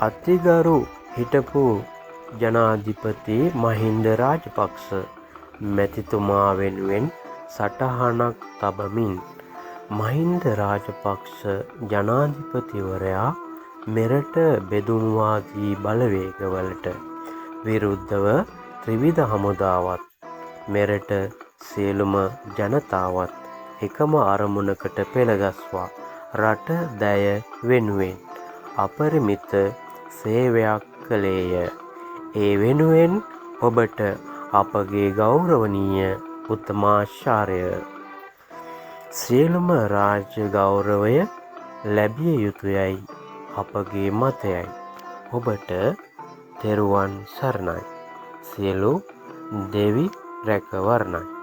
අතිගරු හිටපු ජනාධිපති මහින්ද රාජපක්ෂ මැතිතුමා වෙනුවෙන් සටහනක් තබමින් මහින්ද රාජපක්ෂ ජනාධිපතිවරයා මෙරට බෙදුම්වාදී බලවේගවලට විරුද්ධව ත්‍රිවිධ හමුදාවත් මෙරට සියලුම ජනතාවත් එකම අරමුණකට පෙළගස්වා රට දැය වෙනුවෙන් අපරිමිත සේවයක් කළේය. ඒ වෙනුවෙන් ඔබට අපගේ ගෞරවනීය උත්තමාචාරය සියලුම රාජ්‍ය ගෞරවය ලැබිය යුතුයයි අපගේ මතයයි. ඔබට තෙරුවන් සරණයි. සියලු දෙවි රැකවරණයි.